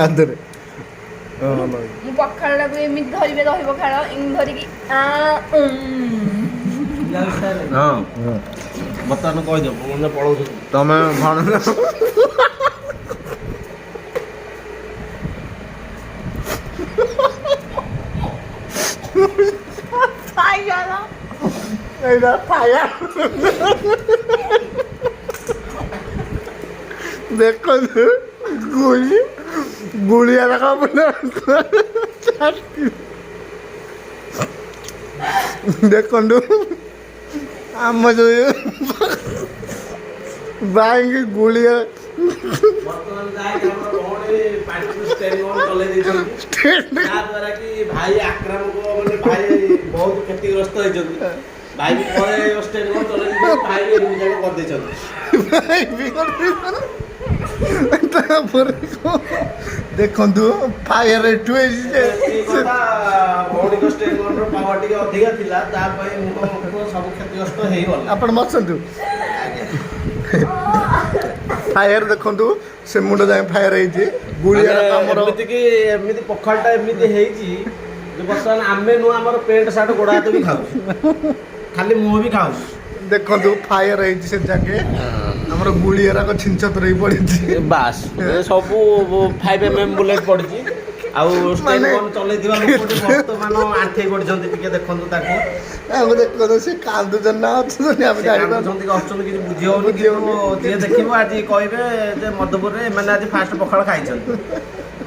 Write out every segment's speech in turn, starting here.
ଆଦରେ। ମୁଁ ପଖାଳଟାକୁ ଏମିତି ଧରିବେ, ଦହି ପଖାଳ ଏମିତି ଧରିକି ଆ ଉଁ। ହଁ, ବର୍ତ୍ତମାନ କହିଦିଅ, ମାନେ ପଳଉଛନ୍ତି। ତମେ ଭଣଜା। ଏଇଟା ଫାୟାର। ଦେଖନ୍ତୁ, ଗୁଳି ଗୁଳିଆ ରକମ ଛାତି। ଦେଖନ୍ତୁ, ଆମ ଯୋଉ ବାଇକ ଗୁଳିଆ। ବର୍ତ୍ତମାନ ଯାହାକି ଆମର ଭଉଣୀ ପାଟିରୁ ଷ୍ଟେନ୍ ଗନ୍ ଚଲେଇ ଦେଇଛନ୍ତି, ଯାହାଦ୍ୱାରା କି ଭାଇ ଆକ୍ରାମକ, ମାନେ ଭାଇ ବହୁତ କ୍ଷତିଗ୍ରସ୍ତ ହେଇଛନ୍ତି। ଭାଇ ବି ପରେ ଷ୍ଟେନ୍ ଗନ୍ ଚଲେଇ ଦେଇଛନ୍ତି, ଭାଇ ବି ଏମିତି ଯାକ କରିଦେଇଛନ୍ତି। ତାପରେ କଣ? ଦେଖନ୍ତୁ, ଫାୟାର ଏଠୁ ହେଇଛି ଯେ ଏତିକି କଥା, ଭଉଣୀଙ୍କ ଷ୍ଟେନ୍ ଗନ୍ର ପାୱାର ଟିକେ ଅଧିକା ଥିଲା, ତା ପାଇଁ ମୁହଁ ମୁଖ ସବୁ କ୍ଷତିଗ୍ରସ୍ତ ହେଇଗଲା। ଆପଣ ବସନ୍ତୁ। ଫାୟାର ଦେଖନ୍ତୁ, ସେ ମୁଣ୍ଡ ଯାଏଁ ଫାୟାର ହେଇଛି ଗୁଳିଆ। ମାନେ ଆମର ଏମିତି କି ଏମିତି ପଖାଳଟା ଏମିତି ହେଇଛି ଯେ ବର୍ତ୍ତମାନ ଆମେ ନୁହଁ, ଆମର ପ୍ୟାଣ୍ଟ ସାର୍ଟ ଗୋଡ଼ ହାତ ବି ଖାଉଛୁ, ଖାଲି ମୁହଁ ବି ଖାଉଛୁ। ଦେଖନ୍ତୁ, ଫାୟାର ହେଇଛି ସେ ଯାକେ, ଆମର ଗୁଳି ଏରାକ ଛିନଛତ୍ର ହେଇ ପଡ଼ିଛି। ବାସ୍, ଏ ସବୁ 5 mm ବୁଲେଟ୍ ପଡ଼ିଛି ଆଉ ଷ୍ଟେନ୍ ଗନ୍ ଚଲେଇଥିବା ଲୋକଟି ବର୍ତ୍ତମାନ ଆଣ୍ଠେଇ ପଡ଼ିଛନ୍ତି। ଟିକେ ଦେଖନ୍ତୁ ତାକୁ। ଆମେ ଦେଖନ୍ତୁ, ସେ କାନ୍ଦୁଛନ୍ତି ନା ହସୁଛନ୍ତି ଆମେ ସେ ଜାଣିପାରୁନୁ। କାନ୍ଦୁଛନ୍ତି କି ହସୁଛନ୍ତି କିଛି ବୁଝି ହଉନି। ବୁଝି କିନ୍ତୁ ହଉନି। ଯିଏ ଦେଖିବ ଆଜି କହିବେ ଯେ ମଧୁପୁରରେ ଏମାନେ ଆଜି ଫାଷ୍ଟ ପଖାଳ ଖାଇଛନ୍ତି,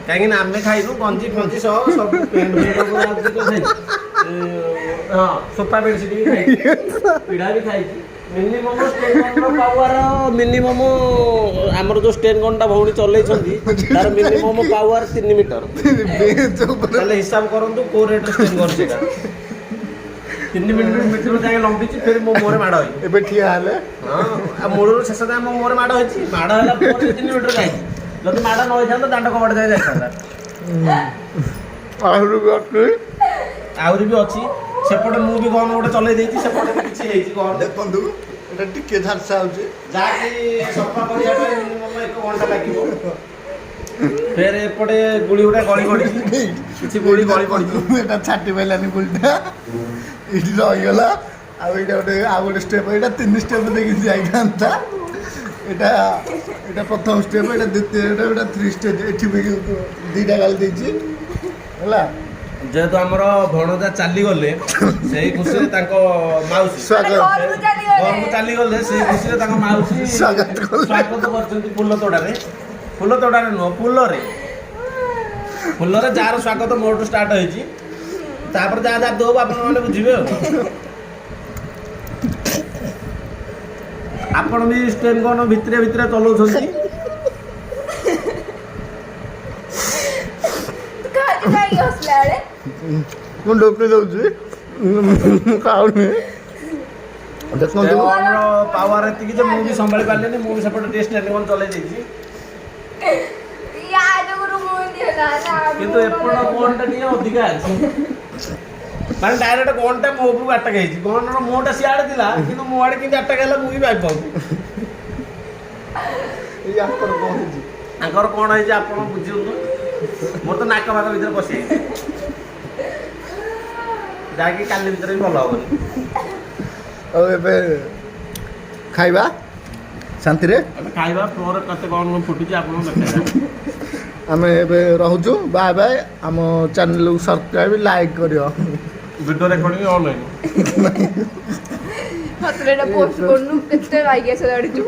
କାହିଁକି ନା ଆମେ ଖାଇନୁ। ଗଞ୍ଜି ଫଞ୍ଜି ସହ ସବୁ ପ୍ୟାଣ୍ଟ ଫ୍ୟାଣ୍ଟ ଉପରେ ଆଉ କିଛି ଖାଇଛୁ। ହଁ, ସୋଫା ବେଡସିଟ୍ ବି ଖାଇଛି, ପିଢ଼ା ବି ଖାଇଛି। ମିନିମମ୍ ଷ୍ଟେନ୍ ଗନ୍ର ପାୱାର, ମିନିମମ୍ ଆମର ଯୋଉ ଷ୍ଟେନ୍ ଗନ୍ଟା ଭଉଣୀ ଚଲେଇଛନ୍ତି, ତାର ମିନିମମ୍ ପାୱାର 3 ମିଟର। ବେଞ୍ଚ ଉପରେ। ତାହେଲେ ହିସାବ କରନ୍ତୁ କୋଉ ରେଟ୍ରେ ଷ୍ଟେନ୍ ଗନ୍। ସେଇଟା 3 ମିଟର ଯାଏଁ ଲମ୍ବିଛି, ଫେର ମୋ ମୁହଁରେ ମାଡ଼ ହେଇଛି। ଏବେ ଠିଆ ହେଲେ। ହଁ, ଆଉ ମୂଳରୁ ଶେଷ ଯାଏଁ ମୋ ମୁହଁରେ ମାଡ଼ ହେଇଛି। ମାଡ଼ ହେଲା ପରେ 3 ମିଟର ଯାଇଛି। ଯଦି ମାଡ଼ ନ ହେଇଥାନ୍ତା, ଦାଣ୍ଡ କବାଟ ଯାଏ ଯାଇଥାନ୍ତା। ଆହୁରି ବି ଅଛି। ଆହୁରି ବି ଅଛି ସେପଟେ। ମୁଁ ବି ଗନ୍ ଗୋଟେ ଚଲେଇ ଦେଇଛି, ସେପଟେ ବି କିଛି ହେଇଛି ଗନ୍। ଦେଖନ୍ତୁ, ଏଟା ଟିକେ ଝାପ୍ସା ହଉଛି। ଯାହାକି ସଫା କରିବା ପାଇଁ ମିନିମମ୍ ଏକ ଘଣ୍ଟା ଲାଗିବ। ଫେର ଏପଟେ ଗୁଳି ଗୁଡ଼ା ଗଳି ପଡ଼ିଛି, କିଛି ଗୁଳି ଗଳି ପଡ଼ିଛି। ଏଟା ଛାଟି ପାରିଲାନି ଗୁଳିଟା, ଏଇଠି ରହିଗଲା। ଆଉ ଏଇଟା ଗୋଟେ, ଆଉ ଗୋଟେ ଷ୍ଟେପ୍। ଏଇଟା ତିନି ଷ୍ଟେପ୍ ଦେଇକି ଯାଇଥାନ୍ତା। ଏଇଟା ପ୍ରଥମ ଷ୍ଟେପ୍, ଏଇଟା ଦ୍ୱିତୀୟ, ଏଇଟା ଥ୍ରୀ ଷ୍ଟେଜ୍। ଏଠି ବି ଦୁଇଟା ଗାଳି ଦେଇଛି, ହେଲା। ଯେହେତୁ ଆମର ଭଣଜା ଚାଲିଗଲେ, ସେଇ ଖୁସିରେ ତାଙ୍କ ମାଉସୀ ସ୍ୱାଗତ। ଘରକୁ ଚାଲିଗଲେ। ଘରକୁ ଚାଲିଗଲେ, ସେଇ ଖୁସିରେ ତାଙ୍କ ମାଉସୀ ସ୍ୱାଗତ କଲେ। ସ୍ୱାଗତ କରିଛନ୍ତି ଫୁଲ ତୋଡ଼ାରେ। ଫୁଲ ତୋଡ଼ାରେ ନୁହଁ, ଫୁଲରେ। ଫୁଲରେ ଯାହାର ସ୍ୱାଗତ ମୋଠୁ ଷ୍ଟାର୍ଟ ହେଇଛି। ତାପରେ ଯାହା ଯାହା ଦବ ଆପଣ ମାନେ ବୁଝିବେ। ଆଉ ଆପଣ ବି ଷ୍ଟେନ୍ ଗନ୍ ଭିତରେ ଭିତରେ ଚଲାଉଛନ୍ତି। ତୁ ଖାଉଛୁ କାହିଁକି ହସିଲା ବେଳେ? ମୁଁ ଢୋକି ଦଉଛି, ମୁଁ ଖାଉନି। ଦେଖନ୍ତୁ। ଗନ୍ର ପାୱାର ଏତିକି ଯେ ମୁଁ ବି ସମ୍ଭାଳି ପାରିଲିନି। ମୁଁ ବି ସେପଟେ ଟିକେ ଷ୍ଟେନ୍ ଗନ୍ ଚଲେଇ ଦେଇଛି। ୟା ଯୋଗୁରୁ ମୁଁ ଏମିତି ହେଲା ନା? କିନ୍ତୁ ଏପଟ ଗନ୍ଟା ଟିକେ ଅଧିକା ଅଛି, ମାନେ ଡାଇରେକ୍ଟ ଗନ୍ଟା ମୋ ଉପରକୁ ଆଟାକ୍ ହେଇଛି। ଗନ୍ର ମୁହଁଟା ସିଆଡ଼େ ଥିଲା, କିନ୍ତୁ ମୋ ଆଡ଼େ କେମିତି ଆଟାକ୍ ହେଲା ମୁଁ ବି ଭାବିପାରୁନି। ଏଇ ଆଙ୍କର କ'ଣ ହେଇଛି? ତାଙ୍କର କ'ଣ ହେଇଛି ଆପଣ ବୁଝନ୍ତୁ। ମୋର ତ ନାକ ଫାକ ଭିତରେ ପଶିଯାଇଛି, ଯାହାକି କାଲି ଭିତରେ ବି ଭଲ ହବନି। ଆଉ ଏବେ ଖାଇବା ଶାନ୍ତିରେ। ଏବେ ଖାଇବା ଫ୍ଲୋର କେତେ କ'ଣ କ'ଣ ଫୁଟୁଛି ଆପଣଙ୍କୁ ଦେଖେଇବା। ଆମେ ଏବେ ରହୁଛୁ, ବାଏ ବାଏ। ଆମ ଚ୍ୟାନେଲକୁ ସବସ୍କ୍ରାଇବ୍, ଲାଇକ୍ କରିବ। ଭିଡ଼ିଓ ରେକର୍ଡ଼ିଂ ଅନ୍ ହେଇନି। ସତରେ ଏଇଟା ପୋଷ୍ଟ କରୁନୁ, କେତେ ଲାଇକ୍ ଆସେ ଜାଣିଛୁ?